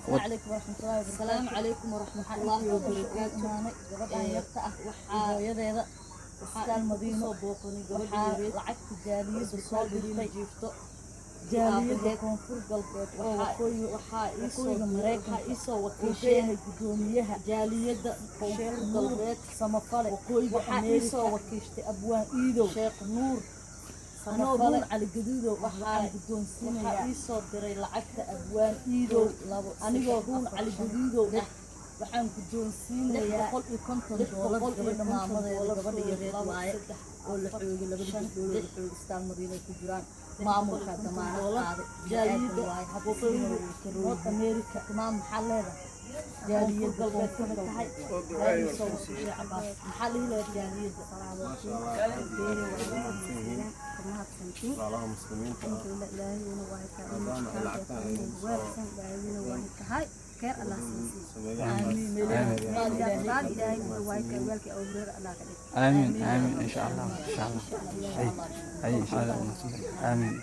Calaykum waraxmatullaahi wabarakaatu. Asalaamu calaykum waraxmatullaahi wabarakaatu. Gabadhan yarta ah waxaa hooyadeeda Isbitaal Madiino soo booqanay gabadha waxaa yareed lacagta jaaliyadda soo isbitaal Madiino dirtay jiifto. Jaaliyadda Koonfur Galbeed oo waqooyi waxaa waqooyiga Mareykanka waxaa iisoo uu wakiisheen yahay gudoomiyaha jaaliyadda Koonfur Sheekh Nuur Galbeed Samafale. Waqooyiga Waxaa Ameerika. iisoo wakiishtay Abwaan Iidow Sheekh Nuur anoo Samafale. Ruun Cali Gaduudow waxaan waxaa guddoonsiinayaa iisoo diray lacagta Abwaan Iidow labo anigoo saddex, Ruun afar, Cali shan, Gaduudow lix. ah. Waxaan guddoonsiinayaa 650 lix doolar boqol iyo gabadha konton maamadeeda doolar, gabadha yareed labo, waaye saddex, oo la afar, xoogay labada shan, gabdhood oo la lix. xoogay Isbitaal Madiina ay ku jiraan. Lix Maamulka boqol iyo konton damaanad doolar. qaaday Jaaliyadda bini'aadan waaye hadda waqooyiga sidii hore way ka North roon yihiin. America. Maam, maxaa leedahay Jaaliyadda Koonfur Galbeed Koonfur ka mid tahay? Galbeed. Waa iisoo wakiishay Cabaas. Maxaa lihi lahayd jaaliyadda? Maasha Allah, aad iyo aad ay ugu mahadsan yihiin walaalaha muslimiinta ah, maadaama ay lacagtan ay nagu soo sameeyaan. Aamin, aamin, insha Allah, insha Allah. Ay, ay, insha Allah, aamin.